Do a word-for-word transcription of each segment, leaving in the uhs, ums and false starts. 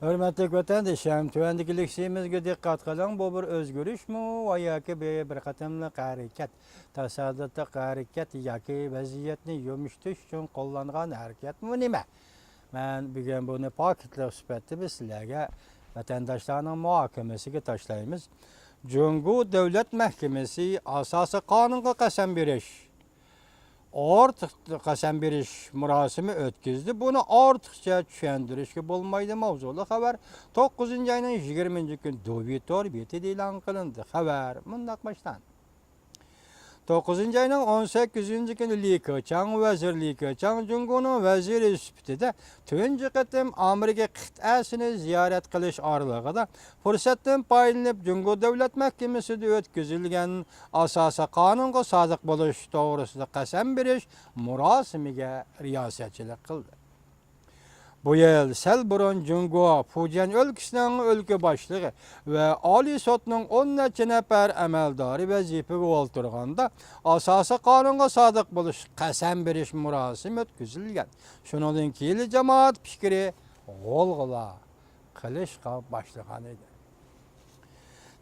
ھۆرمەتلىك ۋەتەندىشىم، تۆۋەندىكى لېكسىيىمىزگە دىققەت قىلىڭ. بۇ بىر ئۆزگىرىشمۇ ۋە ياكى بىر، بىر قېتىملىق ھەرىكەت، تاسادىپلىق ھەرىكەت ياكى ۋەزىيەتنى يۇمشىتىش ئۈچۈن قوللانغان ھەرىكەتمۇ نېمە؟ مەن بۈگۈن بۇنى پاكىتلىق سۈپەتتە بىز سىلەرگە ۋەتەنداشلارنىڭ مۇھاكىمىسىگە تاشلايمىز. جۇڭگو دۆلەت مەھكىمىسى ئاساسىي قانۇنغا قەسەم بېرىش، ئارتۇق قەسەم بېرىش مۇراسىمى ئۆتكۈزدى. بۇنى ئارتۇقچە چۈشەندۈرۈشكە بولمايدۇ ماۋزۇلۇق خەۋەر توققۇزىنچى ئاينىڭ يىگىرمىنچى كۈنى دۇۋى تور بېتىدە ئېلان قىلىندى. خەۋەر مۇنداق باشلاندى. توققۇزىنچى ئاينىڭ ئون سەككىزىنچى كۈنى لى كېچاڭ ۋەزىر لى كېچاڭ جۇڭگونىڭ ۋەزىرى سۈپىتىدە تۇنجى قېتىم ئامېرىكا قىتئەسىنى زىيارەت قىلىش ئارىلىقىدا، پۇرسەتتىن پايدىلىنىپ، جۇڭگو دۆلەت مەھكىمىسىدە ئۆتكۈزۈلگەن ئاساسىي قانۇنغا سادىق بولۇش توغرىسىدا قەسەم بېرىش مۇراسىمىگە رىياسەتچىلىك قىلدى. بۇ يىل سەل بۇرۇن جۇڭگو فۇجيەن ئۆلكىسىنىڭ ئۆلكە باشلىقى ۋە ئالىي سوتنىڭ ئون نەچچە نەپەر ئەمەلدارى ۋەزىپىگە ئولتۇرغاندا، ئاساسىي قانۇنغا سادىق بولۇش قەسەم بېرىش مۇراسىمى ئۆتكۈزۈلگەن. شۇنىڭدىن كېيىن جامائەت پىكرى غۇلغۇلا قىلىشقا باشلىغان ئىدى.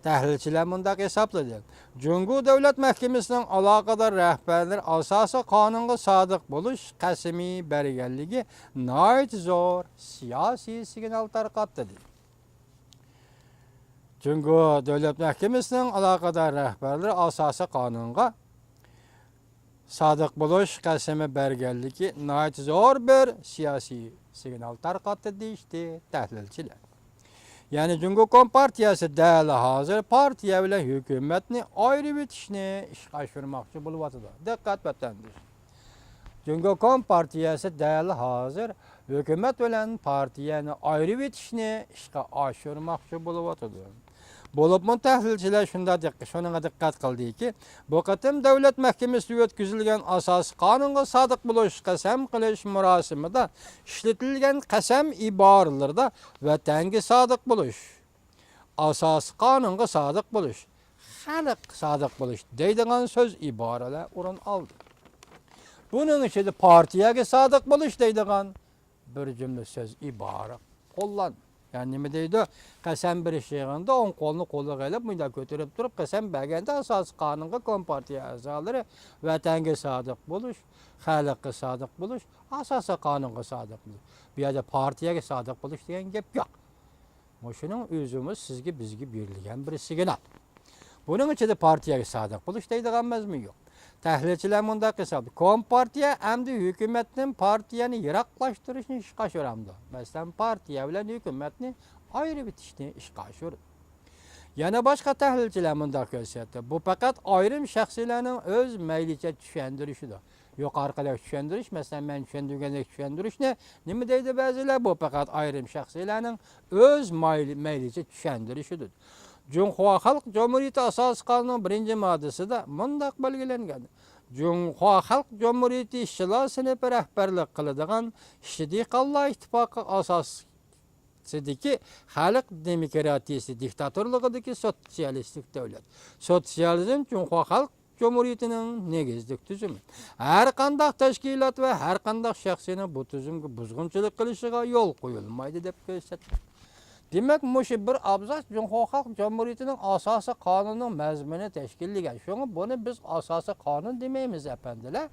تەھلىلچىلەر مۇنداق ھېسابلىدى: جۇڭگو دۆلەت مەھكىمىسىنىڭ ئالاقىدار رەھبەرلىرى ئاساسىي قانۇنغا سادىق بولۇش قەسىمى بەرگەنلىكى ناھايىتى زور سىياسىي سىگنال تارقاتتى، دېدى. جۇڭگو دۆلەت مەھكىمىسىنىڭ ئالاقىدار رەھبەرلىرى ئاساسىي قانۇنغا سادىق بولۇش قەسىمى بەرگەنلىكى ناھايىتى زور بىر سىياسىي سىگنال تارقاتتى، دېيىشتى تەھلىلچىلەر. يەنى جۇڭگو كومپارتىيەسى دەل ھازىر پارتىيە بىلەن ھۆكۈمەتنى ئايرىۋېتىشنى ئىشقا ئاشۇرماقچى بولۇۋاتىدۇ. دىققەت ۋەتەندىشى! جۇڭگو كومپارتىيەسى دەل ھازىر ھۆكۈمەت بىلەن پارتىيەنى ئايرىۋېتىشنى ئىشقا ئاشۇرماقچى بولۇۋاتىدۇ. بولۇپمۇ تەھلىلچىلەر شۇنداق دىق-، شۇنىڭغا دىققەت قىلدىكى، بۇ قېتىم دۆلەت مەھكىمىسىدە ئۆتكۈزۈلگەن ئاساسىي قانۇنغا سادىق بولۇش قەسەم قىلىش مۇراسىمىدا ئىشلىتىلگەن قەسەم ئىبارىلىرىدە ۋەتەنگە سادىق بولۇش، ئاساسىي قانۇنغا سادىق بولۇش، خەلققە سادىق بولۇش دەيدىغان سۆز ئىبارىلەر ئورۇن ئالدى. بۇنىڭ ئىچىدە پارتىيەگە سادىق بولۇش دەيدىغان بىر جۈملە سۆز ئىبارە قوللان. يەنى نېمە دەيدۇ؟ قەسەم بېرىش يىغىنىدا ئوڭ قولنى قولىغا ئېلىپ، مۇنداق كۆتۈرۈپ تۇرۇپ، قەسەم بەرگەندە ئاساسىي قانۇنغا كومپارتىيە ئەزالىرى ۋەتەنگە سادىق بولۇش، خەلققە سادىق بولۇش، ئاساسىي قانۇنغا سادىق بولۇش. بۇ يەردە پارتىيەگە سادىق بولۇش دېگەن گەپ يوق. مۇشۇنىڭ ئۆزىمۇ سىزگە، بىزگە بېرىلگەن بىر سىگنال. بۇنىڭ ئىچىدە پارتىيەگە سادىق بولۇش دەيدىغان مەزمۇن يوق. تەھلىلچىلەر مۇنداق ھېسابلايدۇ: كومپارتىيە ئەمدى ھۆكۈمەتتىن پارتىيەنى يىراقلاشتۇرۇشنى ئىشقا ئاشۇرامدۇ؟ مەسىلەن، پارتىيە بىلەن ھۆكۈمەتنى ئايرىۋېتىشنى ئىشقا ئاشۇرىدۇ. يەنە باشقا تەھلىلچىلەر مۇنداق كۆرسەتتى: بۇ پەقەت ئايرىم شەخسلەرنىڭ ئۆز مەيلىچە چۈشەندۈرۈشىدۇر. يۇقىرىقىدەك چۈشەندۈرۈش، مەسىلەن، مەن چۈشەندۈرگەندەك چۈشەندۈرۈشنى نېمە دەيدۇ بەزىلەر؟ بۇ پەقەت ئايرىم شەخسلەرنىڭ ئۆز مايلى-، مەيلىچە چۈشەندۈرۈشىدۇر. جۇڭخۇا خەلق جۇمھۇرىيىتى ئاساسىي قانۇنىنىڭ بىرىنچى ماددىسىدا مۇنداق بەلگىلەنگەن: جۇڭخۇا خەلق جۇمھۇرىيىتى ئىشچىلار سىنىپى رەھبەرلىك قىلىدىغان ئىشچى دېھقانلار ئىتتىپاقى ئاساس ئاستىدىكى خەلق دېموكراتىيىسى دىكتاتورلۇقىدىكى سوتسىيالىستىك دۆلەت. سوتسىيالىزم جۇڭخۇا خەلق جۇمھۇرىيىتىنىڭ نېگىزلىك تۈزۈمى. ھەر قانداق تەشكىلات ۋە ھەر قانداق شەخسنىڭ بۇ تۈزۈمگە بۇزغۇنچىلىق قىلىشىغا يول قويۇلمايدۇ، دەپ كۆرسەتتى. دېمەك، مۇشۇ بىر ئابزاس جۇڭخۇا خەلق جۇمھۇرىيىتىنىڭ ئاساسىي قانۇنىنىڭ مەزمۇنىنى تەشكىللىگەن. شۇڭا بۇنى بىز ئاساسىي قانۇن دېمەيمىز، ئەپەندىلەر.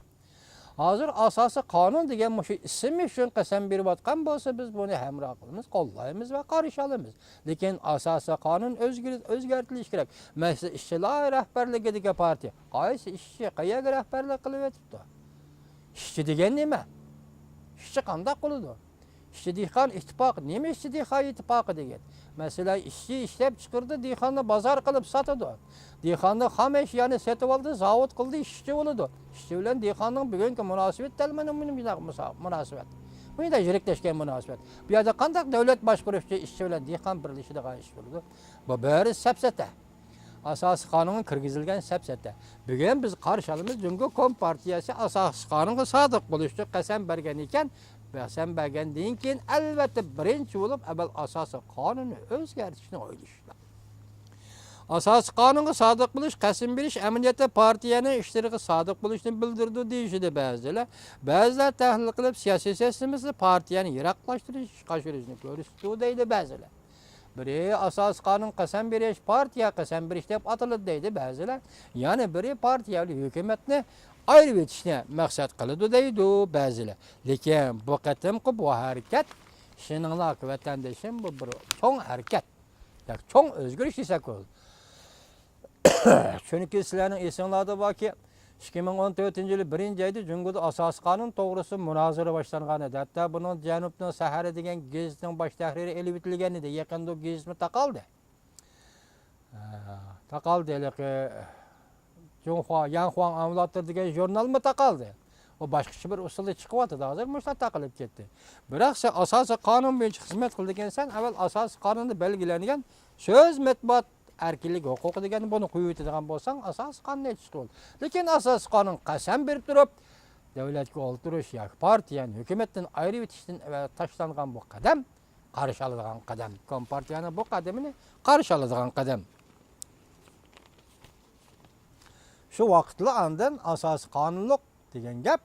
ھازىر ئاساسىي قانۇن دېگەن مۇشۇ ئىسىم ئۈچۈن قەسەم بېرىۋاتقان بولسا، بىز بۇنى ھەمراھ قىلىمىز، قوللايمىز ۋە قارشى ئالىمىز. لېكىن ئاساسىي قانۇن ئۆزگىرىش، ئۆزگەرتىلىشى كېرەك. مەسىلەن، ئىشچىلار رەھبەرلىكىدىكى پارتىيە قايسى ئىشچى، قەيەرگە رەھبەرلىك قىلىۋېتىپتۇ؟ ئىشچى دېگەن نېمە؟ ئىشچى قانداق بولىدۇ؟ ئىشچى دېھقان ئىتتىپاقى. نېمە ئىشچى دېھقان ئىتتىپاقى دېگەن؟ مەسىلەن، ئىشچى ئىشلەپ چىقىرىدۇ، دېھقاننى بازار قىلىپ ساتىدۇ. دېھقاننىڭ خام ئەشيانى سېتىۋالدى، زاۋۇت قىلدى، ئىشچى بولىدۇ. ئىشچى بىلەن دېھقاننىڭ بۈگۈنكى مۇناسىۋىتى دەل مانا مۇنى مۇنداق مۇسا-، مۇناسىۋەت. بۇ يەردە يىرىكلەشكەن مۇناسىۋەت. بۇ يەردە قانداق دۆلەت باشقۇرۇشتا ئىشچى بىلەن دېھقان بىرلىشىدىغان ئىش بولىدۇ؟ بۇ بىر سەپسەتە. ئاساسىي قانۇنغا كىرگۈزۈلگەن سەپسەتە. بۈگۈن بىز قارشى ئالىمىز، جۇڭگو كومپارتىيەسى ئاساسىي قانۇنغا سادىق بولۇش ئۈچۈن قەسەم بەرگەن ئىكەن، قەسەم بەرگەندىن كېيىن، ئەلۋەتتە، بىرىنچى بولۇپ، ئەۋۋەل ئاساسىي قانۇننى ئۆزگەرتىشنى ئويلىشى لازىم. ئاساسىي قانۇنغا سادىق بولۇش، قەسەم بېرىش ئەمەلىيەتتە پارتىيەنىڭ ئىشلىرىغا سادىق بولۇشنى بىلدۈرىدۇ دېيىشىدۇ بەزىلەر. بەزىلەر تەھلىل قىلىپ، سىياسىي سىستېمىسى پارتىيەنى يىراقلاشتۇرۇش، قاچۇرۇشنى كۆرسىتىدۇ دەيدۇ بەزىلەر. بىرى ئاساسىي قانۇن قەسەم بېرىش، پارتىيە قەسەم بېرىش دەپ ئاتىلىدۇ دەيدۇ بەزىلەر. يەنە بىرى پارتىيە بىلەن ھۆكۈمەتنى ئايرىۋېتىشنى مەقسەت قىلىدۇ دەيدۇ بەزىلەر. لېكىن بۇ قېتىمقى بۇ ھەرىكەت، ئىشىنىڭلار ۋەتەندىشىم، بۇ بىر چوڭ ھەرىكەت. ياكى چوڭ ئۆزگىرىش دېسەك بولىدۇ. چۈنكى سىلەرنىڭ ئېسىڭلاردا باركى، ئىككى مىڭ ئون تۆتىنچى يىلى بىرىنچى ئايدا جۇڭگودا ئاساسىي قانۇن توغرىسىدا مۇنازىرە باشلانغان ئىدى. ھەتتا بۇنىڭ جەنۇبنىڭ سەھىرى دېگەن گېزىتىنىڭ باش تەھرىرى ئېلىۋېتىلگەن ئىدى. يېقىندا ئۇ گېزىتمۇ تاقالدى. ئە، تاقالدى ھېلىقى جۇڭخۇا، يەنخۇاڭ ئاڭلاتىر دېگەن ژۇرنالمۇ تاقالدى. ئۇ باشقىچە بىر ئۇسۇلدا چىقىۋاتىدۇ. ھازىر مۇشۇلار تاقىلىپ كەتتى. بىراق سەن ئاساسىي قانۇن بويىچە خىزمەت قىلىدىكەنسەن، ئەۋۋەل ئاساسىي قانۇندا بەلگىلەنگەن سۆز، مەتبۇئات ئەركىنلىكى ھوقۇقى دېگەن بۇنى قويۇۋېتىدىغان بولساڭ، ئاساسىي قانۇن ئېيتىشقا بولىدۇ. لېكىن ئاساسىي قانۇن قەسەم بېرىپ تۇرۇپ، دۆلەتكە ئولتۇرۇش ياكى پارتىيەنى ھۆكۈمەتتىن ئايرىۋېتىشتىن ئەۋەل تاشلانغان بۇ قەدەم، قارشى ئالىدىغان قەدەم. كومپارتىيەنىڭ بۇ قەدىمىنى قارشى ئالىدىغان قەدەم. شۇ ۋاقىتلا ئاندىن ئاساسىي قانۇنلۇق دېگەن گەپ،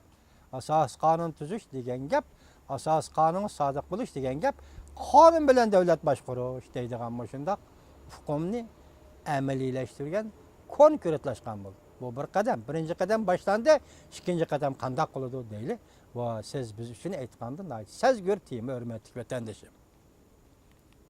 ئاساسىي قانۇن تۈزۈش دېگەن گەپ، ئاساسىي قانۇنغا سادىق بولۇش دېگەن گەپ، قانۇن بىلەن دۆلەت باشقۇرۇش دەيدىغان مۇشۇنداق ئۇقۇمنى ئەمەلىيلەشتۈرگەن، كونكرېتلاشقان بولدى. بۇ بىر قەدەم، بىرىنچى قەدەم باشلاندى، ئىككىنچى قەدەم قانداق بولىدۇ دەيلى. بۇ سىز بىز ئۈچۈن ئېيتقاندا ناھايىتى سەزگۈر تېما، ھۆرمەتلىك ۋەتەندىشىم.